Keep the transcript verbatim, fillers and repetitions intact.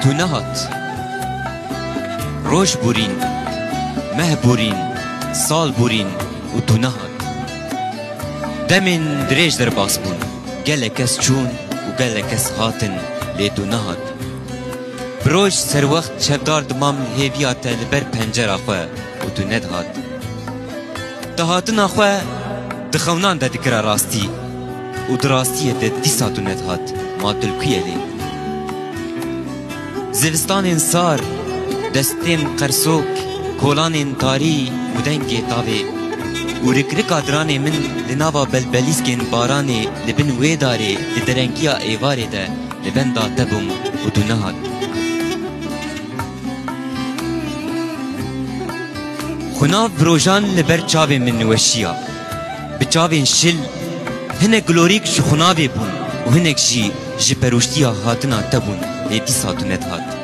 Tu nehat. Roj borîn, meh borîn, sal borîn û tu nehat. Demên dirêj derbas bûn. Gelek kes çûn û gelek kes hatin, lê tu nehat. Bi roj serwext çavdar dimam hêviya te li ber pencera xwe û tu nedihat. Di hatina xwe di xewnan de dikira rastî û di rastiyê de dîsa tu nedihat. Ma tu li ku yê lê? Zivistanên sar, destên qersok, kolanên tarî û dengê tavê û rikrika diranê min li nava belbelîskên baranê li bin wê darê di derengiya êvarê de li benda te bûm û tu nehat. Xunav bi rojan li ber çavên min weşiya. Bi çavên şil, hinek glorîk ji xunavê bûn û hinek jî ji perûştiya hatina te bûn, lê dîsa tu nedihat.